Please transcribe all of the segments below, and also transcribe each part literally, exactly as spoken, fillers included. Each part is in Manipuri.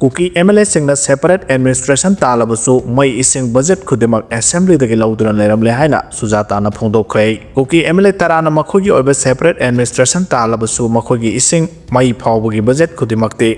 ꯀꯨꯀꯤ ꯑꯦꯝ ꯑꯦꯜ ꯑꯦꯁꯤꯡꯅ separate administration ꯇꯥꯜꯂꯕꯁꯨ ꯃꯩ ꯏꯁꯤꯡ ꯕꯖꯦꯠ ꯈꯨꯗꯤꯡꯃꯛ ꯑꯦꯁꯦꯝꯕ꯭ꯂꯤꯗꯒꯤ ꯂꯧꯗꯨꯅ ꯂꯩꯔꯝꯂꯦ ꯍꯥꯏꯅ ꯁꯨꯖꯥꯇꯥꯅ ꯐꯣꯡꯗꯣꯛꯈ꯭ꯔꯦ꯫ ꯀꯨꯀꯤ ꯑꯦꯝ ꯑꯦꯜ ꯑꯦ ꯇꯔꯥꯅ ꯃꯈꯣꯏꯒꯤ ꯑꯣꯏꯕ separate administration ꯇꯥꯜꯂꯕꯁꯨ ꯃꯈꯣꯏꯒꯤ ꯏꯁꯤꯡ ꯃꯩ ꯐꯥꯎꯕꯒꯤ ꯕꯖꯦꯠ ꯈꯨꯗꯤꯡꯃꯛꯇꯤ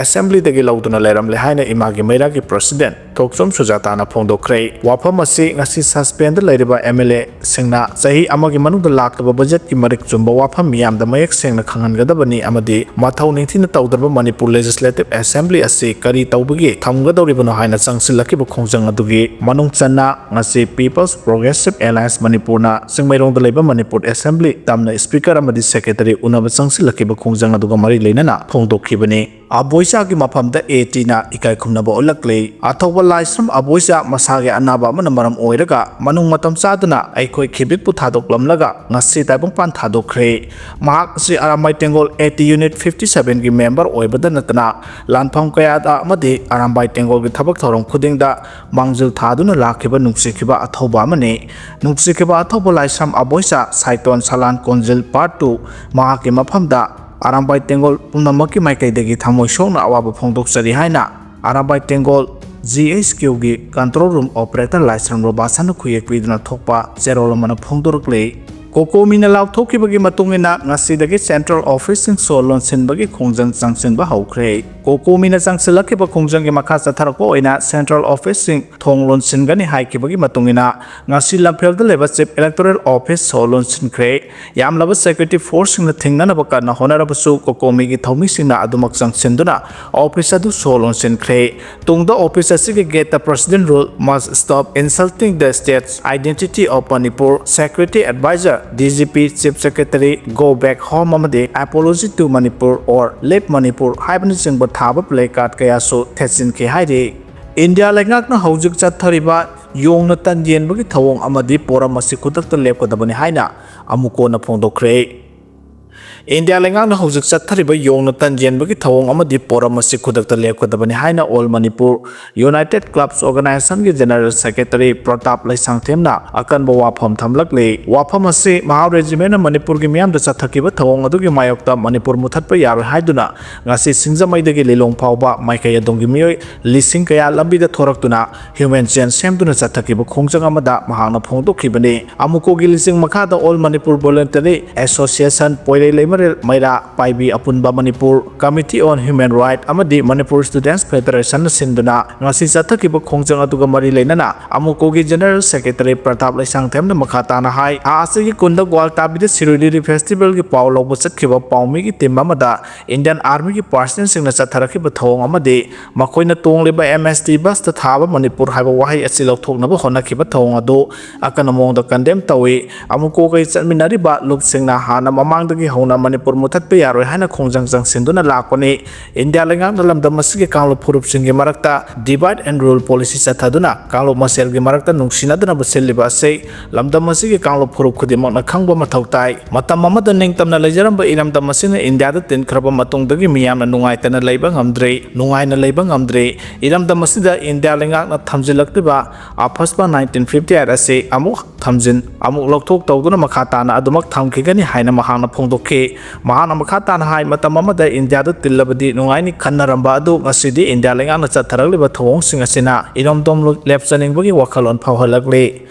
ꯑꯦꯁꯦꯝꯕ꯭ꯂꯤꯗꯒꯤ ꯂꯧꯗꯨꯅ ꯂꯩꯔꯝꯂꯦ ꯍꯥꯏꯅ ꯏꯃꯥꯒꯤ ꯃꯩꯔꯥꯒꯤ ꯄ꯭ꯔꯁꯤꯗꯦꯟ ꯊꯣꯛꯆꯣꯝ ꯁꯨꯖꯥꯇꯥꯅ ꯐꯣꯡꯗꯣꯛꯈ꯭ꯔꯦ꯫ ꯋꯥꯐꯝ ꯑꯁꯤ ꯉꯁꯤ ꯁꯁꯄꯦꯟꯗ ꯂꯩꯔꯤꯕ ꯑꯦꯝ ꯑꯦꯜ ꯑꯦꯁꯤꯡꯅ ꯆꯍꯤ ꯑꯃꯒꯤ ꯃꯅꯨꯡꯗ ꯂꯥꯛꯂꯕ ꯕꯖꯦꯠꯀꯤ ꯃꯔꯤꯛ ꯆꯨꯝꯕ ꯋꯥꯐꯝ ꯃꯤꯌꯥꯝꯗ ꯃꯌꯦꯛ ꯁꯦꯡꯅ ꯈꯪꯍꯟꯒꯗꯕꯅꯤ ꯑꯃꯗꯤ ꯃꯊꯧ ꯅꯤꯡꯊꯤꯅ ꯇꯧꯗ꯭ꯔꯕ ꯃꯅꯤꯄꯨꯔ ꯂꯦꯖꯤꯁꯂꯦꯇꯤꯚ ꯑꯦꯁꯦꯝꯕ꯭ꯂꯤ ꯑꯁꯤ ꯀꯔꯤ ꯇꯧꯕꯒꯤ ꯊꯝꯒꯗꯧꯔꯤꯕꯅꯣ ꯍꯥꯏꯅ ꯆꯪꯁꯤꯜꯂꯛꯈꯤꯕ ꯈꯣꯡꯖꯪ ꯑꯗꯨꯒꯤ ꯃꯅꯨꯡ ꯆꯟꯅ ꯉꯁꯤ People's Progressive Alliance ꯃꯅꯤꯄꯨꯔꯅ ꯆꯤꯡꯃꯩꯔꯣꯡꯗ ꯂꯩꯕ ꯃꯅꯤꯄꯨꯔ ꯑꯦꯁꯦꯝꯕ꯭ꯂꯤ ꯇꯝꯅ ꯁ꯭ꯄꯤꯀꯔ ꯑꯃꯗꯤ ꯁꯦꯀ꯭ꯔꯦꯇꯔꯤ ꯎꯅꯕ ꯆꯪꯁꯤꯜꯂꯛꯈꯤꯕ ꯈꯣꯡꯖꯪ ꯑꯗꯨꯒ ꯃꯔꯤ ꯂꯩꯅꯅ ꯐꯣꯡꯗꯣꯛꯈꯤꯕꯅꯤ꯫ ꯑꯕꯣꯏꯆꯥꯒꯤ ꯃꯐꯝꯗ ꯑꯦ ꯇꯤꯅ ꯏꯀꯥꯏ ꯈꯨꯝꯅꯕ ꯎꯠꯂꯛꯂꯤ꯫ ꯑꯊꯧꯕ ꯂꯥꯏꯁ꯭ꯔꯝ ꯑꯕꯣꯏꯆꯥ ꯃꯁꯥꯒꯤ ꯑꯅꯥꯕ ꯑꯃꯅ ꯃꯔꯝ ꯑꯣꯏꯔꯒ ꯃꯅꯨꯡ ꯃꯇꯝ ꯆꯥꯗꯅ ꯑꯩꯈꯣꯏ ꯈꯤꯕꯤꯛꯄꯨ ꯊꯥꯗꯣꯛꯂꯝꯂꯒ ꯉꯁꯤ ꯇꯥꯏꯕꯪꯄꯥꯟ ꯊꯥꯗꯣꯛꯈ꯭ꯔꯦ꯫ ꯃꯍꯥꯛ ꯑꯁꯤ Arambai Tenggol A T unit fifty seven ꯒꯤ ꯃꯦꯝꯕꯔ ꯑꯣꯏꯕꯗ ꯅꯠꯇꯅ ꯂꯥꯟꯐꯝ ꯀꯌꯥꯗ ꯑꯃꯗꯤ ꯑꯔꯥꯝꯕꯥꯏ ꯇꯦꯡꯒꯣꯜꯒꯤ ꯊꯕꯛ ꯊꯧꯔꯝ ꯈꯨꯗꯤꯡꯗ ꯃꯥꯡꯖꯤꯜ ꯊꯥꯗꯨꯅ ꯂꯥꯛꯈꯤꯕ ꯅꯨꯡꯁꯤꯈꯤꯕ ꯑꯊꯧꯕ ꯑꯃꯅꯤ꯫ ꯅꯨꯡꯁꯤꯈꯤꯕ ꯑꯊꯧꯕ ꯂꯥꯏꯁ꯭ꯔꯝ ꯑꯕꯣꯏꯆꯥ ꯁꯥꯏꯇꯣꯟ ꯁꯂꯥꯟ ꯀꯣꯟꯖꯤꯜ part two ꯃꯍꯥꯛꯀꯤ ꯃꯐꯝꯗ ꯑꯔꯥꯝꯕꯥꯏ ꯇꯦꯡꯒꯣꯜ ꯄꯨꯝꯅꯃꯛꯀꯤ ꯃꯥꯏꯀꯩꯗꯒꯤ ꯊꯃꯣꯏ ꯁꯣꯛꯅ ꯑꯋꯥꯕ ꯐꯣꯡꯗꯣꯛꯆꯔꯤ ꯍꯥꯏꯅ ꯑꯔꯥꯝꯕꯥꯏ ꯇꯦꯡꯒꯣꯜ G H Q ꯒꯤ control room operator ꯂꯥꯏꯁ꯭ꯔꯝ ꯔꯣꯕꯥꯁꯟꯅ ꯈꯨꯌꯦꯛ ꯄꯤꯗꯨꯅ ꯊꯣꯛꯄ ꯆꯦꯔꯣꯜ ꯑꯃꯅ ꯐꯣꯡꯗꯣꯔꯛꯂꯤ꯫ ꯀꯣꯀꯣꯃꯤꯅ ꯂꯥꯎꯊꯣꯛꯈꯤꯕꯒꯤ ꯃꯇꯨꯡ ꯏꯟꯅ ꯉꯁꯤꯗꯒꯤ central office ꯁꯤꯡ ꯁꯣ ꯂꯣꯟꯁꯤꯟꯕꯒꯤ ꯈꯣꯡꯖꯪ ꯆꯪꯁꯤꯟꯕ ꯍꯧꯈ꯭ꯔꯦ꯫ ꯀꯣꯀꯣꯃꯤꯅ ꯆꯪꯁꯤꯜꯂꯛꯈꯤꯕ ꯈꯣꯡꯖꯪꯒꯤ ꯃꯈꯥ ꯆꯠꯊꯔꯛꯄ ꯑꯣꯏꯅ central office ꯁꯤꯡ ꯊꯣꯡ ꯂꯣꯟꯁꯤꯟꯒꯅꯤ ꯍꯥꯏꯈꯤꯕꯒꯤ ꯃꯇꯨꯡ ꯏꯟꯅ ꯉꯁꯤ ꯂꯝꯐꯦꯜꯗ ꯂꯩꯕ chief electoral office ꯁꯣ ꯂꯣꯟꯁꯤꯟꯈ꯭ꯔꯦ꯫ ꯌꯥꯝꯂꯕ security force ꯁꯤꯡꯅ ꯊꯤꯡꯅꯅꯕ ꯀꯟꯅ ꯍꯣꯠꯅꯔꯕꯁꯨ ꯀꯣꯀꯣꯃꯤꯒꯤ ꯊꯧꯃꯤꯁꯤꯡꯅ ꯑꯗꯨꯃꯛ ꯆꯪꯁꯤꯟꯗꯨꯅ office ꯑꯗꯨ ꯁꯣ ꯂꯣꯟꯁꯤꯟꯈ꯭ꯔꯦ꯫ ꯇꯨꯡꯗ office ꯑꯁꯤꯒꯤ gate ꯇ president rule must stop insulting the state's identity of Manipur, security advisor, D G P, chief secretary, go back home ꯑꯃꯗꯤ apology to Manipur or leave Manipur ꯍꯥꯏꯕꯅꯆꯤꯡꯕ ꯊꯥꯕ placard ꯀꯌꯥꯁꯨ ꯊꯦꯠꯆꯤꯟꯈꯤ ꯍꯥꯏꯔꯤ꯫ ꯏꯟꯗꯤꯌꯥ ꯂꯩꯉꯥꯛꯅ ꯍꯧꯖꯤꯛ ꯆꯠꯊꯔꯤꯕ ꯌꯣꯡꯅ ꯇꯟ ꯌꯦꯟꯕꯒꯤ ꯊꯧꯑꯣꯡ ꯑꯃꯗꯤ ꯄꯣꯔꯝ ꯑꯁꯤ ꯈꯨꯗꯛꯇ ꯂꯦꯞꯀꯗꯕꯅꯤ ꯍꯥꯏꯅ ꯑꯃꯨꯛ ꯀꯣꯟꯅ ꯐꯣꯡꯗꯣꯛꯈ꯭ꯔꯦ꯫ ꯏꯟꯗꯤꯌꯥ ꯂꯩꯉꯥꯛꯅ ꯍꯧꯖꯤꯛ ꯆꯠꯊꯔꯤꯕ ꯌꯣꯡꯅ ꯇꯟ ꯌꯦꯟꯕꯒꯤ ꯊꯧꯑꯣꯡ ꯑꯃꯗꯤ ꯄꯣꯔꯝ ꯑꯁꯤ ꯈꯨꯗꯛꯇ ꯂꯦꯞꯀꯗꯕꯅꯤ ꯍꯥꯏꯅ All Manipur United Clubs Organization ꯒꯤ General Secretary ꯄ꯭ꯔꯇꯥꯞ ꯂꯩꯁꯥꯡꯊꯦꯝꯅ ꯑꯀꯟꯕ ꯋꯥꯐꯝ ꯊꯝꯂꯛꯂꯤ꯫ ꯋꯥꯐꯝ ꯑꯁꯤ ꯃꯍꯥꯎ ꯔꯦꯖꯤꯃꯦꯟꯅ ꯃꯅꯤꯄꯨꯔꯒꯤ ꯃꯤꯌꯥꯝꯗ ꯆꯠꯊꯈꯤꯕ ꯊꯧꯑꯣꯡ ꯑꯗꯨꯒꯤ ꯃꯥꯌꯣꯛꯇ ꯃꯅꯤꯄꯨꯔ ꯃꯨꯊꯠꯄ ꯌꯥꯔꯣꯏ ꯍꯥꯏꯗꯨꯅ ꯉꯁꯤ ꯁꯤꯡꯖꯃꯩꯗꯒꯤ ꯂꯤꯂꯣꯡ ꯐꯥꯎꯕ ꯃꯥꯏꯀꯩ ꯑꯗꯣꯝꯒꯤ ꯃꯤꯑꯣꯏ ꯂꯤꯁꯤꯡ ꯀꯌꯥ ꯂꯝꯕꯤꯗ ꯊꯣꯔꯛꯇꯨꯅ human chain ꯁꯦꯝꯗꯨꯅ ꯆꯠꯊꯈꯤꯕ ꯈꯣꯡꯖꯪ ꯑꯃꯗ ꯃꯍꯥꯛꯅ ꯐꯣꯡꯗꯣꯛꯈꯤꯕꯅꯤ꯫ ꯑꯃꯨꯀꯣꯒꯤ ꯂꯤꯆꯤꯡ ꯃꯈꯥꯗ All Manipur Voluntary Association, ꯄꯣꯏꯔꯩ Leimarel ꯃꯩꯔꯥ ꯄꯥꯏꯕꯤ ꯑꯄꯨꯟꯕ, Manipur Committee on Human Rights ꯑꯃꯗꯤ Manipur Students Federation ꯅ ꯁꯤꯟꯗꯨꯅ ꯉꯁꯤ ꯆꯠꯊꯈꯤꯕ ꯈꯣꯡꯖꯪ ꯑꯗꯨꯒ ꯃꯔꯤ ꯂꯩꯅꯅ ꯑꯃꯨꯀꯣꯒꯤ General Secretary ꯄ꯭ꯔꯇꯥꯞ ꯂꯩꯁꯥꯡꯊꯦꯝꯅ ꯃꯈꯥ ꯇꯥꯅ ꯍꯥꯏ, ꯊꯥ ꯑꯁꯤꯒꯤ ꯀꯨꯟꯗ ꯒ꯭ꯋꯥꯜꯇꯥꯕꯤꯗ ꯁꯤꯔꯣꯏ ꯂꯤꯂꯤ festival ꯒꯤ ꯄꯥꯎ ꯂꯧꯕ ꯆꯠꯈꯤꯕ ꯄꯥꯎꯃꯤꯒꯤ team ꯑꯃꯗ Indian Army ꯒꯤ personnel ꯁꯤꯡꯅ ꯆꯠꯊꯔꯛꯈꯤꯕ ꯊꯧꯑꯣꯡ ꯑꯃꯗꯤ ꯃꯈꯣꯏꯅ ꯇꯣꯡꯂꯤꯕ M S T bus ꯇ ꯊꯥꯕ ꯃꯅꯤꯄꯨꯔ ꯍꯥꯏꯕ ꯋꯥꯍꯩ ꯑꯁꯤ ꯂꯧꯊꯣꯛꯅꯕ ꯍꯣꯠꯅꯈꯤꯕ ꯊꯧꯑꯣꯡ ꯑꯗꯨ ꯑꯀꯟꯕ ꯃꯑꯣꯡꯗ condemn ꯇꯧꯏ꯫ ꯑꯃꯨꯀꯣꯒ ꯆꯠꯃꯤꯟꯅꯔꯤꯕ ꯂꯨꯞꯁꯤꯡꯅ ꯍꯥꯟꯅ ꯃꯃꯥꯡꯗꯒꯤ ꯍꯧꯅ ꯃꯅꯤꯄꯨꯔ ꯃꯨꯊꯠꯄ ꯌꯥꯔꯣꯏ ꯍꯥꯏꯅ ꯈꯣꯡꯖꯪ ꯆꯪꯁꯤꯟꯗꯨꯅ ꯂꯥꯛꯄꯅꯤ꯫ ꯏꯟꯗꯤꯌꯥ ꯂꯩꯉꯥꯛꯅ ꯂꯝꯗꯝ ꯑꯁꯤꯒꯤ ꯀꯥꯡꯂꯨꯞ ꯐꯨꯔꯨꯞꯁꯤꯡꯒꯤ ꯃꯔꯛꯇ divide and rule policy ꯆꯠꯊꯗꯨꯅ ꯀꯥꯡꯂꯨꯞ ꯃꯁꯦꯜꯒꯤ ꯃꯔꯛꯇ ꯅꯨꯡꯁꯤꯅꯗꯅꯕ ꯁꯤꯜꯂꯤꯕ ꯑꯁꯤ ꯂꯝꯗꯝ ꯑꯁꯤꯒꯤ ꯀꯥꯡꯂꯨꯞ ꯐꯨꯔꯨꯞ ꯈꯨꯗꯤꯡꯃꯛꯅ ꯈꯪꯕ ꯃꯊꯧ ꯇꯥꯏ꯫ ꯃꯇꯝ ꯑꯃꯗ ꯅꯤꯡꯇꯝꯅ ꯂꯩꯖꯔꯝꯕ ꯏꯔꯝꯗꯝ ꯑꯁꯤꯅ ꯏꯟꯗꯤꯌꯥꯗ ꯇꯤꯟꯈ꯭ꯔꯕ ꯃꯇꯨꯡꯗꯒꯤ ꯃꯤꯌꯥꯝꯅ ꯅꯨꯡꯉꯥꯏꯇꯅ ꯂꯩꯕ ꯉꯝꯗ꯭ꯔꯤ, ꯅꯨꯡꯉꯥꯏꯅ ꯂꯩꯕ ꯉꯝꯗ꯭ꯔꯤ꯫ ꯏꯔꯝꯗꯝ ꯑꯁꯤꯗ ꯏꯟꯗꯤꯌꯥ ꯂꯩꯉꯥꯛꯅ ꯊꯝꯖꯤꯜꯂꯛꯂꯤꯕ AFSPA nineteen fifty eight ꯑꯁꯤ ꯑꯃꯨꯛ ꯊꯝꯖꯤꯟ, ꯑꯃꯨꯛ ꯂꯧꯊꯣꯛ ꯇꯧꯗꯨꯅ ꯃꯈꯥ ꯇꯥꯅ ꯑꯗꯨꯃꯛ ꯊꯝꯈꯤꯒꯅꯤ ꯍꯥꯏꯅ ꯃꯍꯥꯛꯅ ꯐꯣꯡꯗꯣꯛꯈꯤ꯫ ꯃꯍꯥꯛꯅ ꯃꯈꯥ ꯇꯥꯅ ꯍꯥꯏ, ꯃꯇꯝ ꯑꯃꯗ ꯏꯟꯗꯤꯌꯥꯗ ꯇꯤꯜꯂꯕꯗꯤ ꯅꯨꯡꯉꯥꯏꯅꯤ ꯈꯟꯅꯔꯝꯕ ꯑꯗꯨ ꯉꯁꯤꯗꯤ ꯏꯟꯗꯤꯌꯥ ꯂꯩꯉꯥꯛꯅ ꯆꯠꯊꯔꯛꯂꯤꯕ ꯊꯧꯑꯣꯡꯁꯤꯡ ꯑꯁꯤꯅ ꯏꯔꯝꯗꯝ ꯂꯦꯞꯆꯅꯤꯡꯕꯒꯤ ꯋꯥꯈꯜꯂꯣꯟ ꯐꯥꯎꯍꯜꯂꯛꯂꯤ꯫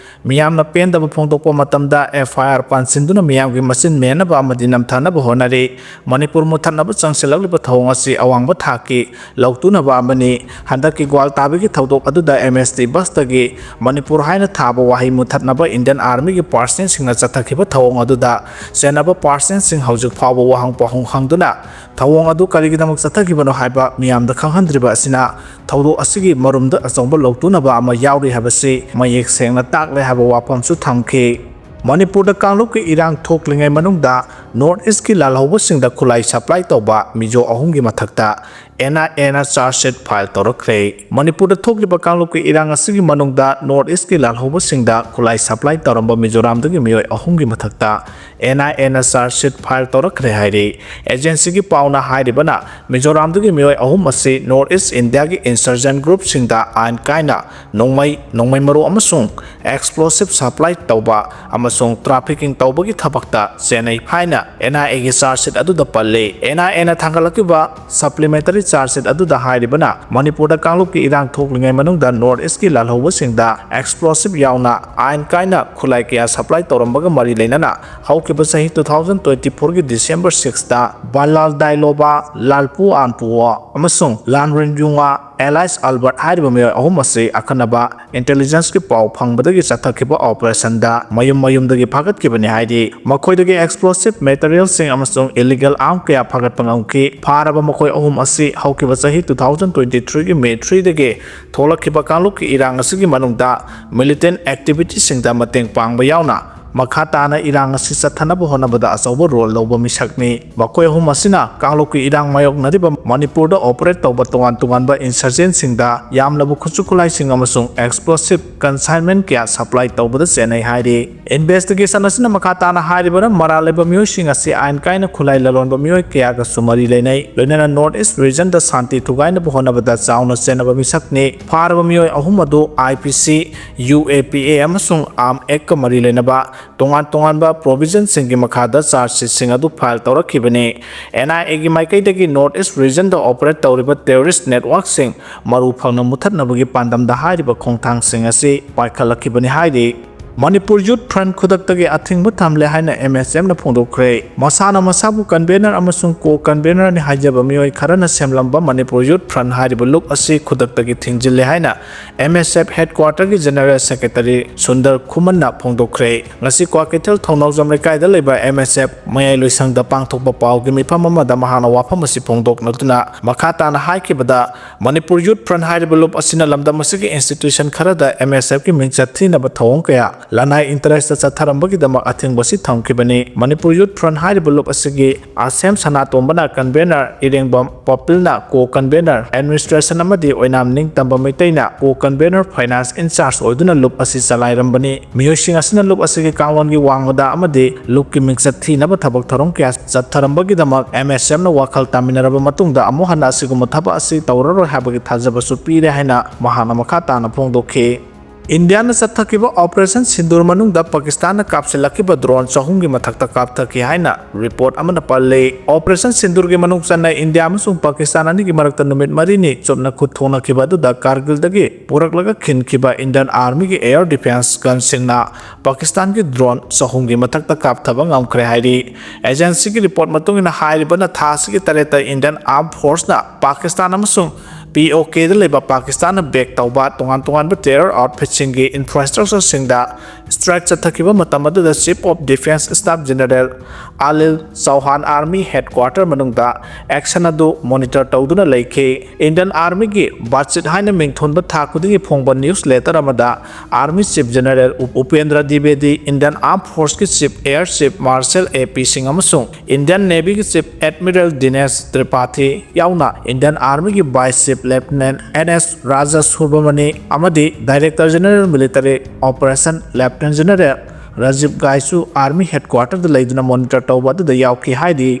ꯃꯤꯌꯥꯝꯅ ꯄꯦꯟꯗꯕ ꯐꯣꯡꯗꯣꯛꯄ ꯃꯇꯝꯗ F I R ꯄꯥꯟꯁꯤꯟꯗꯨꯅ ꯃꯤꯌꯥꯝꯒꯤ ꯃꯆꯤꯟ ꯃꯦꯟꯅꯕ ꯑꯃꯗꯤ ꯅꯝꯊꯅꯕ ꯍꯣꯠꯅꯔꯤ꯫ ꯃꯅꯤꯄꯨꯔ ꯃꯨꯠꯊꯠꯅꯕ ꯆꯪꯁꯤꯜꯂꯛꯂꯤꯕ ꯊꯧꯑꯣꯡ ꯑꯁꯤ ꯑꯋꯥꯡꯕ ꯊꯥꯛꯀꯤ ꯂꯧꯇꯨꯅꯕ ꯑꯃꯅꯤ꯫ ꯍꯟꯗꯛꯀꯤ ꯒ꯭ꯋꯥꯜꯇꯥꯕꯤꯒꯤ ꯊꯧꯗꯣꯛ ꯑꯗꯨꯗ M S T bus ꯇꯒꯤ ꯃꯅꯤꯄꯨꯔ ꯍꯥꯏꯅ ꯊꯥꯕ ꯋꯥꯍꯩ ꯃꯨꯠꯊꯠꯅꯕ Indian Army ꯒꯤ personnel ꯁꯤꯡꯅ ꯆꯠꯊꯈꯤꯕ ꯊꯧꯑꯣꯡ ꯑꯗꯨꯗ ꯆꯦꯟꯅꯕ personnel ꯁꯤꯡ ꯍꯧꯖꯤꯛ ꯐꯥꯎꯕ ꯋꯥꯍꯪ ꯄꯥꯎꯍꯪ ꯍꯪꯗꯨꯅ ꯊꯧꯑꯣꯡ ꯑꯗꯨ ꯀꯔꯤꯒꯤꯗꯃꯛ ꯆꯠꯊꯈꯤꯕꯅꯣ ꯍꯥꯏꯕ ꯃꯤꯌꯥꯝꯗ ꯈꯪꯍꯟꯗ꯭ꯔꯤꯕ ꯑꯁꯤꯅ ꯊꯧꯗꯣꯛ ꯑꯁꯤꯒꯤ ꯃꯔꯨꯝꯗ ꯑꯆꯧꯕ ꯂꯧꯇꯨꯅꯕ ꯑꯃ ꯌꯥꯎꯔꯤ ꯍꯥꯏꯕꯁꯤ ꯃꯌꯦꯛ ꯁꯦꯡꯅ ꯇꯥꯛꯂꯦ ꯍꯥꯏꯕ ꯋꯥꯐꯝꯁꯨ ꯊꯝꯈꯤ꯫ ꯃꯅꯤꯄꯨꯔꯗ ꯀꯥꯡꯂꯨꯞꯀꯤ ꯏꯔꯥꯡ ꯊꯣꯛꯂꯤꯉꯩ ꯃꯅꯨꯡꯗ North East ꯀꯤ ꯂꯥꯜꯍꯧꯕꯁꯤꯡꯗ ꯈꯨꯠꯂꯥꯏ supply ꯇꯧꯕ ꯃꯤꯖꯣ ꯑꯍꯨꯝꯒꯤ ꯃꯊꯛꯇ N I A ꯅ charge sheet file ꯇꯧꯔꯛꯈ꯭ꯔꯦ꯫ ꯃꯅꯤꯄꯨꯔꯗ ꯊꯣꯛꯂꯤꯕ ꯀꯥꯡꯂꯨꯞꯀꯤ ꯏꯔꯥꯡ ꯑꯁꯤꯒꯤ ꯃꯅꯨꯡꯗ North East ꯀꯤ ꯂꯥꯜꯍꯧꯕꯁꯤꯡꯗ ꯈꯨꯠꯂꯥꯏ supply ꯇꯧꯔꯝꯕ ꯃꯤꯖꯣꯔꯥꯝꯗꯒꯤ ꯃꯤꯑꯣꯏ ꯑꯍꯨꯝꯒꯤ ꯃꯊꯛꯇ N I A ꯅ charge sheet file ꯇꯧꯔꯛꯈ꯭ꯔꯦ ꯍꯥꯏꯔꯤ꯫ Agency ꯒꯤ ꯄꯥꯎꯅ ꯍꯥꯏꯔꯤꯕꯅ, ꯃꯤꯖꯣꯔꯥꯝꯗꯒꯤ ꯃꯤꯑꯣꯏ ꯑꯍꯨꯝ ꯑꯁꯤ North East India ꯒꯤ insurgent group ꯁꯤꯡꯗ ꯑꯥꯏꯟ ꯀꯥꯏꯅ ꯅꯣꯡꯃꯩ, ꯅꯣꯡꯃꯩ ꯃꯔꯨ ꯑꯃꯁꯨꯡ explosive supply ꯇꯧꯕ ꯑꯃꯁꯨꯡ trafficking ꯇꯧꯕꯒꯤ ꯊꯕꯛꯇ ꯆꯦꯟꯅꯩ ꯍꯥꯏꯅ N I A ꯒꯤ charge sheet ꯑꯗꯨꯗ ꯄꯜꯂꯤ꯫ N I A ꯅ ꯊꯥꯡꯒꯠꯂꯛꯈꯤꯕ supplementary charge sheet ꯑꯗꯨꯗ ꯍꯥꯏꯔꯤꯕꯅ, ꯃꯅꯤꯄꯨꯔꯗ ꯀꯥꯡꯂꯨꯞꯀꯤ ꯏꯔꯥꯡ ꯊꯣꯛꯂꯤꯉꯩ ꯃꯅꯨꯡꯗ North East ꯀꯤ ꯂꯥꯜꯍꯧꯕꯁꯤꯡꯗ explosive ꯌꯥꯎꯅ ꯑꯥꯏꯟ ꯀꯥꯏꯅ ꯈꯨꯠꯂꯥꯏ ꯀꯌꯥ supply ꯇꯧꯔꯝꯕꯒ ꯃꯔꯤ ꯂꯩꯅꯅ ꯍꯧꯈꯤꯕ ꯆꯍꯤ two thousand twenty four ꯒꯤ December six ꯇ ꯕꯥꯂꯥꯜ ꯗꯥꯏꯂꯣꯕꯥ, ꯂꯥꯜꯄꯨ ꯑꯥꯟꯄꯨꯋꯣ ꯑꯃꯁꯨꯡ ꯂꯥꯟꯔꯦꯟ ꯌꯨꯉꯥ alias Albert ꯍꯥꯏꯔꯤꯕ ꯃꯤꯑꯣꯏ ꯑꯍꯨꯝ ꯑꯁꯤ ꯑꯈꯟꯅꯕ intelligence ꯀꯤ ꯄꯥꯎ ꯐꯪꯕꯗꯒꯤ ꯆꯠꯊꯈꯤꯕ operation ꯗ ꯃꯌꯨꯝ ꯃꯌꯨꯝꯗꯒꯤ ꯐꯥꯒꯠꯈꯤꯕꯅꯤ ꯍꯥꯏꯔꯤ꯫ ꯃꯈꯣꯏꯗꯒꯤ explosive material ꯁꯤꯡ ꯑꯃꯁꯨꯡ illegal arm ꯀꯌꯥ ꯐꯥꯒꯠꯄ ꯉꯝꯈꯤ꯫ ꯐꯥꯔꯕ ꯃꯈꯣꯏ ꯑꯍꯨꯝ ꯑꯁꯤ ꯍꯧꯈꯤꯕ ꯆꯍꯤ two thousand twenty three ꯒꯤ May three ꯗꯒꯤ ꯊꯣꯛꯂꯛꯈꯤꯕ ꯀꯥꯡꯂꯨꯞꯀꯤ ꯏꯔꯥꯡ ꯑꯁꯤꯒꯤ ꯃꯅꯨꯡꯗ militant activity ꯁꯤꯡꯗ ꯃꯇꯦꯡ ꯄꯥꯡꯕ ꯌꯥꯎꯅ ꯃꯈꯥ ꯇꯥꯅ ꯏꯔꯥꯡ ꯑꯁꯤ ꯆꯠꯊꯅꯕ ꯍꯣꯠꯅꯕꯗ ꯑꯆꯧꯕ role ꯂꯧꯕ ꯃꯤꯁꯛꯅꯤ꯫ ꯃꯈꯣꯏ ꯑꯍꯨꯝ ꯑꯁꯤꯅ ꯀꯥꯡꯂꯨꯞꯀꯤ ꯏꯔꯥꯡ ꯃꯥꯌꯣꯛꯅꯔꯤꯕ ꯃꯅꯤꯄꯨꯔꯗ operate ꯇꯧꯕ ꯇꯣꯉꯥꯟ ꯇꯣꯉꯥꯟꯕ insurgent ꯁꯤꯡꯗ ꯌꯥꯝꯂꯕ ꯈꯨꯠꯁꯨ ꯈꯨꯠꯂꯥꯏꯁꯤꯡ ꯑꯃꯁꯨꯡ explosive consignment ꯀꯌꯥ supply ꯇꯧꯕꯗ ꯆꯦꯟꯅꯩ ꯍꯥꯏꯔꯤ꯫ Investigation ꯑꯁꯤꯅ ꯃꯈꯥ ꯇꯥꯅ ꯍꯥꯏꯔꯤꯕꯅ, ꯃꯔꯥꯜ ꯂꯩꯕ ꯃꯤꯑꯣꯏꯁꯤꯡ ꯑꯁꯤ ꯑꯥꯏꯟ ꯀꯥꯏꯅ ꯈꯨꯠꯂꯥꯏ ꯂꯂꯣꯟꯕ ꯃꯤꯑꯣꯏ ꯀꯌꯥꯒꯁꯨ ꯃꯔꯤ ꯂꯩꯅꯩ, ꯂꯣꯏꯅꯅ North East region ꯗ ꯁꯥꯟꯇꯤ ꯊꯨꯒꯥꯏꯅꯕ ꯍꯣꯠꯅꯕꯗ ꯆꯥꯎꯅ ꯆꯦꯟꯅꯕ ꯃꯤꯁꯛꯅꯤ꯫ ꯐꯥꯔꯕ ꯃꯤꯑꯣꯏ ꯑꯍꯨꯝ ꯑꯗꯨ I P C, U A P A ꯑꯃꯁꯨꯡ Arm Act ꯀ ꯃꯔꯤ ꯂꯩꯅꯕ ꯇꯣꯉꯥꯟ ꯇꯣꯉꯥꯟꯕ provision ꯁꯤꯡꯒꯤ ꯃꯈꯥꯗ charge sheet ꯁꯤꯡ ꯑꯗꯨ file ꯇꯧꯔꯛꯈꯤꯕꯅꯤ꯫ N I A ꯒꯤ ꯃꯥꯏꯀꯩꯗꯒꯤ North East region ꯗ operate ꯇꯧꯔꯤꯕ terrorist network ꯁꯤꯡ ꯃꯔꯨ ꯐꯪꯅ ꯃꯨꯊꯠꯅꯕꯒꯤ ꯄꯥꯟꯗꯝꯗ ꯍꯥꯏꯔꯤꯕ ꯈꯣꯡꯊꯥꯡꯁꯤꯡ ꯑꯁꯤ ꯄꯥꯏꯈꯠꯂꯛꯈꯤꯕꯅꯤ ꯍꯥꯏꯔꯤ꯫ ꯃꯅꯤꯄꯨꯔ Youth Front ꯈꯨꯗꯛꯇꯒꯤ ꯑꯊꯤꯡꯕ ꯊꯝꯂꯦ ꯍꯥꯏꯅ M S F ꯅ ꯐꯣꯡꯗꯣꯛꯈ꯭ꯔꯦ꯫ ꯃꯁꯥꯅ ꯃꯁꯥꯕꯨ convener ꯑꯃꯁꯨꯡ co-convener ꯅꯤ ꯍꯥꯏꯖꯕ ꯃꯤꯑꯣꯏ ꯈꯔꯅ ꯁꯦꯝꯂꯝꯕ ꯃꯅꯤꯄꯨꯔ Youth Front ꯍꯥꯏꯔꯤꯕ ꯂꯨꯞ ꯑꯁꯤ ꯈꯨꯗꯛꯇꯒꯤ ꯊꯤꯡꯖꯤꯜꯂꯦ ꯍꯥꯏꯅ M S F headquarter ꯒꯤ general secretary ꯁꯨꯟꯗꯔ ꯈꯨꯃꯟꯅ ꯐꯣꯡꯗꯣꯛꯈ꯭ꯔꯦ꯫ ꯉꯁꯤ ꯀ꯭ꯋꯥꯀꯩꯊꯦꯜ ꯊꯧꯅꯥꯎꯖꯝ ꯂꯩꯀꯥꯏꯗ ꯂꯩꯕ M S F ꯃꯌꯥꯏ ꯂꯣꯏꯁꯪꯗ ꯄꯥꯡꯊꯣꯛꯄ ꯄꯥꯎꯒꯤ ꯃꯤꯐꯝ ꯑꯃꯗ ꯃꯍꯥꯛꯅ ꯋꯥꯐꯝ ꯑꯁꯤ ꯐꯣꯡꯗꯣꯛꯅꯗꯨꯅ ꯃꯈꯥ ꯇꯥꯅ ꯍꯥꯏꯈꯤꯕꯗ, ꯃꯅꯤꯄꯨꯔ Youth Front ꯍꯥꯏꯔꯤꯕ ꯂꯨꯞ ꯑꯁꯤꯅ ꯂꯝꯗꯝ ꯑꯁꯤꯒꯤ institution ꯈꯔꯗ M S F ꯀꯤ ꯃꯤꯡꯆꯠ ꯊꯤꯅꯕ ꯊꯧꯑꯣꯡ ꯀꯌꯥ ꯂꯅꯥꯏ interest ꯆꯠꯊꯔꯝꯕꯒꯤꯗꯃꯛ ꯑꯊꯤꯡꯕꯁꯤ ꯊꯝꯈꯤꯕꯅꯤ꯫ ꯃꯅꯤꯄꯨꯔ Youth Front ꯍꯥꯏꯔꯤꯕ ꯂꯨꯞ ꯑꯁꯤꯒꯤ ꯑꯁꯦꯝ ꯁꯅꯥꯇꯣꯝꯕꯅ convener, ꯏꯔꯦꯡꯕꯝ ꯄꯣꯄꯤꯜꯅ co-convener, administration ꯑꯃꯗꯤ ꯑꯣꯏꯅꯥꯝ ꯅꯤꯡꯇꯝꯕ ꯃꯩꯇꯩꯅ co-convener, finance in charge ꯑꯣꯏꯗꯨꯅ ꯂꯨꯞ ꯑꯁꯤ ꯆꯂꯥꯏꯔꯝꯕꯅꯤ꯫ ꯃꯤꯑꯣꯏꯁꯤꯡ ꯑꯁꯤꯅ ꯂꯨꯞ ꯑꯁꯤꯒꯤ ꯀꯥꯡꯂꯣꯟꯒꯤ ꯋꯥꯡꯃꯗ ꯑꯃꯗꯤ ꯂꯨꯞꯀꯤ ꯃꯤꯡꯆꯠ ꯊꯤꯅꯕ ꯊꯕꯛ ꯊꯧꯔꯝ ꯀꯌꯥ ꯆꯠꯊꯔꯝꯕꯒꯤꯗꯃꯛ M S Fꯅ ꯋꯥꯈꯜ ꯇꯥꯃꯤꯟꯅꯔꯕ ꯃꯇꯨꯡꯗ ꯑꯃꯨꯛ ꯍꯟꯅ ꯑꯁꯤꯒꯨꯝꯕ ꯊꯕꯛ ꯑꯁꯤ ꯇꯧꯔꯔꯣꯏ ꯍꯥꯏꯕꯒꯤ ꯊꯥꯖꯕꯁꯨ ꯄꯤꯔꯦ ꯍꯥꯏꯅ ꯃꯍꯥꯛꯅ ꯃꯈꯥ ꯇꯥꯅ ꯐꯣꯡꯗꯣꯛꯈꯤ꯫ ꯏꯟꯗꯤꯌꯥꯅ ꯆꯠꯊꯈꯤꯕ Operation Sindoor ꯃꯅꯨꯡꯗ ꯄꯥꯀꯤꯁꯇꯥꯟꯅ ꯀꯥꯞꯁꯤꯜꯂꯛꯈꯤꯕ drone ꯆꯍꯨꯝꯒꯤ ꯃꯊꯛꯇ ꯀꯥꯞꯊꯈꯤ ꯍꯥꯏꯅ report ꯑꯃꯅ ꯄꯜꯂꯤ꯫ Operation Sindoorꯒꯤ ꯃꯅꯨꯡ ꯆꯟꯅ ꯏꯟꯗꯤꯌꯥ ꯑꯃꯁꯨꯡ ꯄꯥꯀꯤꯁꯇꯥꯟ ꯑꯅꯤꯒꯤ ꯃꯔꯛꯇ ꯅꯨꯃꯤꯠ ꯃꯔꯤꯅꯤ ꯆꯨꯞꯅ ꯈꯨꯠ ꯊꯣꯛꯅꯈꯤꯕ ꯑꯗꯨꯗ ꯀꯥꯔꯒꯤꯜꯗꯒꯤ ꯄꯨꯔꯛꯂꯒ ꯈꯤꯟꯈꯤꯕ Indian Armyꯒꯤ air defence gunꯁꯤꯡꯅ ꯄꯥꯀꯤꯁꯇꯥꯟꯒꯤ drone ꯆꯍꯨꯝꯒꯤ ꯃꯊꯛꯇ ꯀꯥꯞꯊꯕ ꯉꯝꯈ꯭ꯔꯦ ꯍꯥꯏꯔꯤ꯫ Agencyꯒꯤ report ꯃꯇꯨꯡ ꯏꯟꯅ ꯍꯥꯏꯔꯤꯕꯅ ꯊꯥ ꯑꯁꯤꯒꯤ ꯇꯔꯦꯠꯇ Indian Armed Forceꯅ ꯄꯥꯀꯤꯁꯇꯥꯟ ꯑꯃꯁꯨꯡ P O Kꯗ ꯂꯩꯕ ꯄꯥꯀꯤꯁꯇꯥꯟꯅ back ꯇꯧꯕ ꯇꯣꯉꯥꯟ ꯇꯣꯉꯥꯟꯕ terror outfitꯁꯤꯡꯒꯤ infrastructureꯁꯤꯡꯗ strike ꯆꯠꯊꯈꯤꯕ ꯃꯇꯝ ꯑꯗꯨꯗ Chief of Defence Staff General Anil Chauhan Army Headquarter ꯃꯅꯨꯡꯗ action ꯑꯗꯨ monitor ꯇꯧꯗꯨꯅ ꯂꯩꯈꯤ꯫ Indian Armyꯒꯤ budget ꯍꯥꯏꯅ ꯃꯤꯡꯊꯣꯟꯕ ꯊꯥ ꯈꯨꯗꯤꯡꯒꯤ ꯐꯣꯡꯕ news letter ꯑꯃꯗ Army Chief General ꯎ-, Upendra ꯗ꯭ꯋꯤꯕꯦꯗꯤ, Indian Armed Forceꯀꯤ Chief Air Chief Marshal A P Singh ꯑꯃꯁꯨꯡ Indian Navyꯒꯤ Chief Admiral Dinesh Tripathi ꯌꯥꯎꯅ Indian Armyꯒꯤ Vice Chief Lieutenant N S Raja Subramani ꯑꯃꯗꯤ Director General Military Operation Lieutenant General Rajiv Ghaisu Army Headquarterꯗ ꯂꯩꯗꯨꯅ monitor ꯇꯧꯕ ꯑꯗꯨꯗ ꯌꯥꯎꯈꯤ ꯍꯥꯏꯔꯤ꯫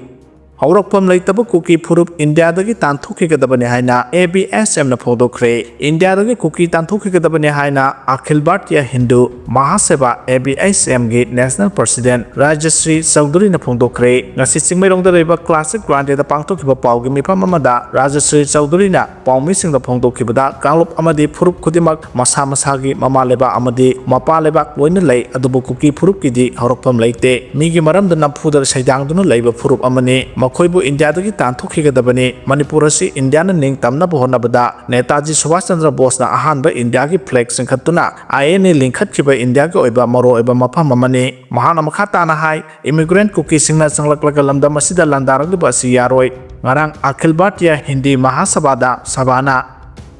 ꯍꯧꯔꯛꯐꯝ ꯂꯩꯇꯕ ꯀꯨꯀꯤ ꯐꯨꯔꯨꯞ ꯏꯟꯗꯤꯌꯥꯗꯒꯤ ꯇꯥꯟꯊꯣꯛꯈꯤꯒꯗꯕꯅꯤ ꯍꯥꯏꯅ A B S Mꯅ ꯐꯣꯡꯗꯣꯛꯈ꯭ꯔꯦ꯫ ꯏꯟꯗꯤꯌꯥꯗꯒꯤ ꯀꯨꯀꯤ ꯇꯥꯟꯊꯣꯛꯈꯤꯒꯗꯕꯅꯤ ꯍꯥꯏꯅ ꯑꯈꯤꯜ Bharatiya Hindu ꯃꯍꯥꯁꯦꯕꯥ, A B S Mꯒꯤ National President Rajshri ꯆꯧꯙꯨꯔꯤꯅ ꯐꯣꯡꯗꯣꯛꯈ꯭ꯔꯦ꯫ ꯉꯁꯤ ꯆꯤꯡꯃꯩꯔꯣꯡꯗ ꯂꯩꯕ Classic Grandeꯗ ꯄꯥꯡꯊꯣꯛꯈꯤꯕ ꯄꯥꯎꯒꯤ ꯃꯤꯐꯝ ꯑꯃꯗ ꯔꯥꯖꯁ꯭ꯔꯤ ꯆꯧꯙꯨꯔꯤꯅ ꯄꯥꯎꯃꯤꯁꯤꯡꯗ ꯐꯣꯡꯗꯣꯛꯈꯤꯕꯗ, ꯀꯥꯡꯂꯨꯞ ꯑꯃꯗꯤ ꯐꯨꯔꯨꯞ ꯈꯨꯗꯤꯡꯃꯛ ꯃꯁꯥ ꯃꯁꯥꯒꯤ ꯃꯃꯥ ꯂꯩꯕꯥꯛ ꯑꯃꯗꯤ ꯃꯄꯥ ꯂꯩꯕꯥꯛ ꯂꯣꯏꯅ ꯂꯩ, ꯑꯗꯨꯕꯨ ꯀꯨꯀꯤ ꯐꯨꯔꯨꯞꯀꯤꯗꯤ ꯍꯧꯔꯛꯐꯝ ꯂꯩꯇꯦ꯫ ꯃꯤꯒꯤ ꯃꯔꯝꯗ ꯅꯝꯐꯨꯗ ꯁꯩꯗꯥꯡꯗꯨꯅ ꯂꯩꯕ ꯐꯨꯔꯨꯞ ꯑꯃꯅꯤ꯫ ꯃꯈꯣꯏꯕꯨ ꯏꯟꯗꯤꯌꯥꯗꯒꯤ ꯇꯥꯟꯊꯣꯛꯈꯤꯒꯗꯕꯅꯤ꯫ ꯃꯅꯤꯄꯨꯔ ꯑꯁꯤ ꯏꯟꯗꯤꯌꯥꯅ ꯅꯤꯡꯇꯝꯅꯕ ꯍꯣꯠꯅꯕꯗ ꯅꯦꯇꯥꯖꯤ ꯁꯨꯚꯥꯁ ꯆꯟꯗ꯭ꯔ ꯕꯣꯁꯅ ꯑꯍꯥꯟꯕ ꯏꯟꯗꯤꯌꯥꯒꯤ flag ꯆꯤꯡꯈꯠꯇꯨꯅ I N A ꯂꯤꯡꯈꯠꯈꯤꯕ ꯏꯟꯗꯤꯌꯥꯒꯤ ꯑꯣꯏꯕ ꯃꯔꯨꯑꯣꯏꯕ ꯃꯐꯝ ꯑꯃꯅꯤ꯫ ꯃꯍꯥꯛꯅ ꯃꯈꯥ ꯇꯥꯅ ꯍꯥꯏ, immigrant ꯀꯨꯀꯤꯁꯤꯡꯅ ꯆꯪꯂꯛꯂꯒ ꯂꯝꯗꯝ ꯑꯁꯤꯗ ꯂꯥꯟꯗꯥꯔꯛꯂꯤꯕ ꯑꯁꯤ ꯌꯥꯔꯣꯏ꯫ ꯉꯔꯥꯡ ꯑꯈꯤꯜ ꯚꯥꯔꯇꯤꯌꯥ ꯍꯤꯟꯗꯤ ꯃꯍꯥꯁꯚꯥꯗ ꯁꯚꯥꯅ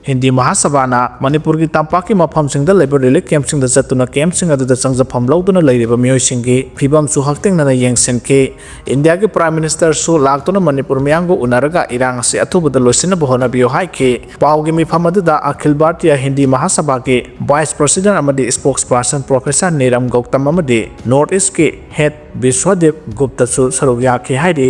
ꯍꯤꯟꯗꯤ ꯃꯍꯥꯁꯚꯥꯅ ꯃꯅꯤꯄꯨꯔꯒꯤ ꯇꯝꯄꯥꯛꯀꯤ ꯃꯐꯝꯁꯤꯡꯗ ꯂꯩꯕ relief campꯁꯤꯡꯗ ꯆꯠꯇꯨꯅ campꯁꯤꯡ ꯑꯗꯨꯗ ꯆꯪꯖꯐꯝ ꯂꯧꯗꯨꯅ ꯂꯩꯔꯤꯕ ꯃꯤꯑꯣꯏꯁꯤꯡꯒꯤ ꯐꯤꯕꯝꯁꯨ ꯍꯛꯊꯦꯡꯅꯅ ꯌꯦꯡꯁꯤꯟꯈꯤ꯫ ꯏꯟꯗꯤꯌꯥꯒꯤ Prime Ministerꯁꯨ ꯂꯥꯛꯇꯨꯅ ꯃꯅꯤꯄꯨꯔ ꯃꯤꯌꯥꯝꯒ ꯎꯅꯔꯒ ꯏꯔꯥꯡ ꯑꯁꯤ ꯑꯊꯨꯕꯗ ꯂꯣꯏꯁꯤꯟꯅꯕ ꯍꯣꯠꯅꯕꯤꯌꯨ ꯍꯥꯏꯈꯤ꯫ ꯄꯥꯎꯒꯤ ꯃꯤꯐꯝ ꯑꯗꯨꯗ ꯑꯈꯤꯜ ꯚꯥꯔꯇꯤꯌꯥ ꯍꯤꯟꯗꯤ ꯃꯍꯥꯁꯚꯥꯒꯤ Vice President ꯑꯃꯗꯤ Spokesperson Professor ꯅꯤꯔꯝ ꯒꯧꯇꯝ ꯑꯃꯗꯤ North Eastꯀꯤ Head ꯕꯤꯁ꯭ꯋꯗꯤꯞ ꯒꯨꯞꯇꯁꯨ ꯁꯔꯨꯛ ꯌꯥꯈꯤ ꯍꯥꯏꯔꯤ꯫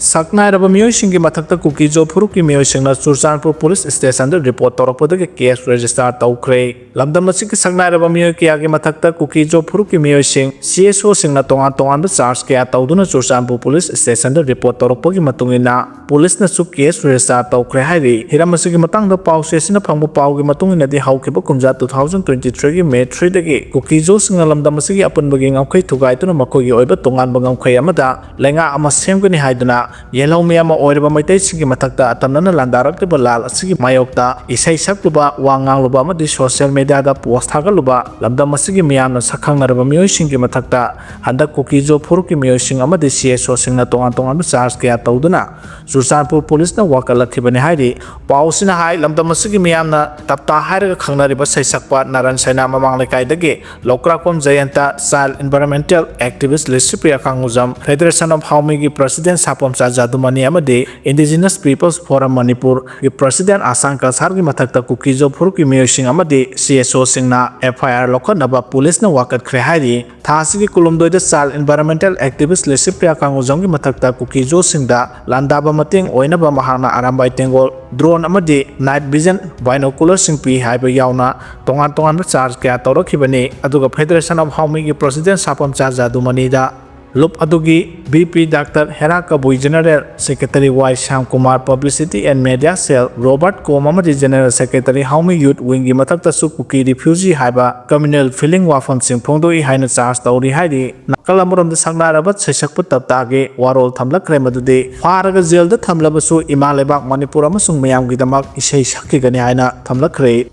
ꯁꯛꯅꯥꯏꯔꯕ ꯃꯤꯑꯣꯏꯁꯤꯡꯒꯤ ꯃꯊꯛꯇ ꯀꯨꯀꯤꯖꯣ ꯐꯨꯔꯨꯞꯀꯤ ꯃꯤꯑꯣꯏꯁꯤꯡꯅ Churachandpur police stationꯗ report ꯇꯧꯔꯛꯄꯗꯒꯤ case register ꯇꯧꯈ꯭ꯔꯦ꯫ ꯂꯝꯗꯝ ꯑꯁꯤꯒꯤ ꯁꯛꯅꯥꯏꯔꯕ ꯃꯤꯑꯣꯏ ꯀꯌꯥꯒꯤ ꯃꯊꯛꯇ ꯀꯨꯀꯤꯖꯣ ꯐꯨꯔꯨꯞꯀꯤ ꯃꯤꯑꯣꯏꯁꯤꯡ, CSOꯁꯤꯡꯅ ꯇꯣꯉꯥꯟ ꯇꯣꯉꯥꯟꯕ charge ꯀꯌꯥ ꯇꯧꯗꯨꯅ ꯆꯨꯔꯆꯥꯟꯄꯨꯔ police stationꯗ report ꯇꯧꯔꯛꯄꯒꯤ ꯃꯇꯨꯡ ꯏꯟꯅ policeꯅꯁꯨ case register ꯇꯧꯈ꯭ꯔꯦ ꯍꯥꯏꯔꯤ꯫ ꯍꯤꯔꯝ ꯑꯁꯤꯒꯤ ꯃꯇꯥꯡꯗ ꯄꯥꯎꯆꯦꯁꯤꯅ ꯐꯪꯕ ꯄꯥꯎꯒꯤ ꯃꯇꯨꯡ ꯏꯟꯅꯗꯤ, ꯍꯧꯈꯤꯕ ꯀꯨꯝꯖꯥ two thousand twenty threeꯒꯤ May threeꯗꯒꯤ ꯀꯨꯀꯤꯖꯣꯁꯤꯡꯅ ꯂꯝꯗꯝ ꯑꯁꯤꯒꯤ ꯑꯄꯨꯟꯕꯒꯤ ꯉꯝꯈꯩ ꯊꯨꯒꯥꯏꯗꯨꯅ ꯃꯈꯣꯏꯒꯤ ꯑꯣꯏꯕ ꯇꯣꯉꯥꯟꯕ ꯉꯝꯈꯩ ꯑꯃꯗ ꯂꯩꯉꯥꯛ ꯑꯃ ꯁꯦꯝꯒꯅꯤ ꯍꯥꯏꯗꯨꯅ ꯌꯦꯜꯍꯧꯃꯤ ꯑꯃ ꯑꯣꯏꯔꯕ ꯃꯩꯇꯩꯁꯤꯡꯒꯤ ꯃꯊꯛꯇ ꯑꯇꯝꯅꯅ ꯂꯥꯟꯗꯥꯔꯛꯂꯤꯕ ꯂꯥꯜ ꯑꯁꯤꯒꯤ ꯃꯥꯌꯣꯛꯇ ꯏꯁꯩ ꯁꯛꯂꯨꯕ, ꯋꯥ ꯉꯥꯡꯂꯨꯕ ꯑꯃꯗꯤ social mediaꯗ post ꯊꯥꯒꯠꯂꯨꯕ ꯂꯝꯗꯝ ꯑꯁꯤꯒꯤ ꯃꯤꯌꯥꯝꯅ ꯁꯛꯈꯪꯅꯔꯕ ꯃꯤꯑꯣꯏꯁꯤꯡꯒꯤ ꯃꯊꯛꯇ ꯍꯟꯗꯛ ꯀꯨꯀꯤꯖꯣ ꯐꯨꯔꯨꯞꯀꯤ ꯃꯤꯑꯣꯏꯁꯤꯡ ꯑꯃꯗꯤ CSOꯁꯤꯡꯅ ꯇꯣꯉꯥꯟ ꯇꯣꯉꯥꯟꯕ charge ꯀꯌꯥ ꯇꯧꯗꯨꯅ ꯆꯨꯔꯆꯥꯟꯄꯨꯔ policeꯅ ꯋꯥꯀꯠꯂꯛꯈꯤꯕꯅꯤ ꯍꯥꯏꯔꯤ꯫ ꯄꯥꯎꯁꯤꯅ ꯍꯥꯏ, ꯂꯝꯗꯝ ꯑꯁꯤꯒꯤ ꯃꯤꯌꯥꯝꯅ ꯇꯞꯇꯥ ꯍꯥꯏꯔꯒ ꯈꯪꯅꯔꯤꯕ ꯁꯩꯁꯛꯄ ꯅꯥꯔꯟ ꯁꯩꯅꯥ ꯃꯃꯥꯡ ꯂꯩꯀꯥꯏꯗꯒꯤ ꯂꯧꯀ꯭ꯔꯥꯛꯄꯝ ꯖꯌꯟꯇ, Child Environmental Activist Licypriya ꯀꯥꯡꯒꯨꯖꯝ, Federation of ꯍꯥꯎꯃꯤꯒꯤ President ꯁꯥꯄꯝꯆꯥ ꯖꯥꯗꯨꯃꯅꯤ ꯑꯃꯗꯤ Indigenous Peoples Forum ꯃꯅꯤꯄꯨꯔꯒꯤ President ꯑꯁꯥꯡ ꯀꯁꯥꯔꯒꯤ ꯃꯊꯛꯇ ꯀꯨꯀꯤꯖꯣ ꯐꯨꯔꯨꯞꯀꯤ ꯃꯤꯑꯣꯏꯁꯤꯡ ꯑꯃꯗꯤ CSOꯁꯤꯡꯅ FIR ꯂꯧꯈꯠꯅꯕ policeꯅ ꯋꯥꯀꯠꯈ꯭ꯔꯦ ꯍꯥꯏꯔꯤ꯫ ꯊꯥ ꯑꯁꯤꯒꯤ ꯀꯨꯟꯍꯨꯝꯗꯣꯏꯗ Child Environmental Activist ꯂꯤꯁꯤꯄ꯭ꯔꯤꯌꯥ ꯀꯥꯡꯒꯨꯖꯝꯒꯤ ꯃꯊꯛꯇ ꯀꯨꯀꯤꯖꯣꯁꯤꯡꯗ ꯂꯥꯟꯗꯥꯕ ꯃꯇꯦꯡ ꯑꯣꯏꯅꯕ ꯃꯍꯥꯛꯅ ꯑꯔꯥꯝꯕꯥꯏ ꯇꯦꯡꯒꯣꯜ, drone ꯑꯃꯗꯤ night vision binocularꯁꯤꯡ ꯄꯤ ꯍꯥꯏꯕ ꯌꯥꯎꯅ ꯇꯣꯉꯥꯟ ꯇꯣꯉꯥꯟꯕ charge ꯀꯌꯥ ꯇꯧꯔꯛꯈꯤꯕꯅꯤ꯫ ꯑꯗꯨꯒ Federation of ꯍꯥꯎꯃꯤꯒꯤ President ꯁꯥꯄꯝꯆꯥ ꯖꯥꯗꯨꯃꯅꯤꯗ ꯂꯨꯞ ꯑꯗꯨꯒꯤ VP Doctor Hera Kabui, General Secretary Y Shyam Kumar, Publicity and Media Cell Robert Kom ꯑꯃꯗꯤ General Secretary ꯍꯥꯎꯃꯤ Youth Wingꯒꯤ ꯃꯊꯛꯇꯁꯨ ꯀꯨꯀꯤ refugee ꯍꯥꯏꯕ communal feeling ꯋꯥꯐꯝꯁꯤꯡ ꯐꯣꯡꯗꯣꯛꯏ ꯍꯥꯏꯅ charge ꯇꯧꯔꯤ ꯍꯥꯏꯔꯤ꯫ ꯅꯥꯀꯜ ꯑꯃꯔꯣꯝꯗ ꯁꯛꯅꯥꯏꯔꯕ ꯁꯩꯁꯛꯄ ꯇꯞꯇꯥꯒꯤ ꯋꯥꯔꯣꯜ ꯊꯝꯂꯛꯈ꯭ꯔꯦ, ꯃꯗꯨꯗꯤ ꯐꯥꯔꯒ jailꯗ ꯊꯝꯂꯕꯁꯨ ꯏꯃꯥ ꯂꯩꯕꯥꯛ ꯃꯅꯤꯄꯨꯔ ꯑꯃꯁꯨꯡ ꯃꯌꯥꯝꯒꯤꯗꯃꯛ ꯏꯁꯩ ꯁꯛꯈꯤꯒꯅꯤ ꯍꯥꯏꯅ ꯊꯝꯂꯛꯈ꯭ꯔꯦ꯫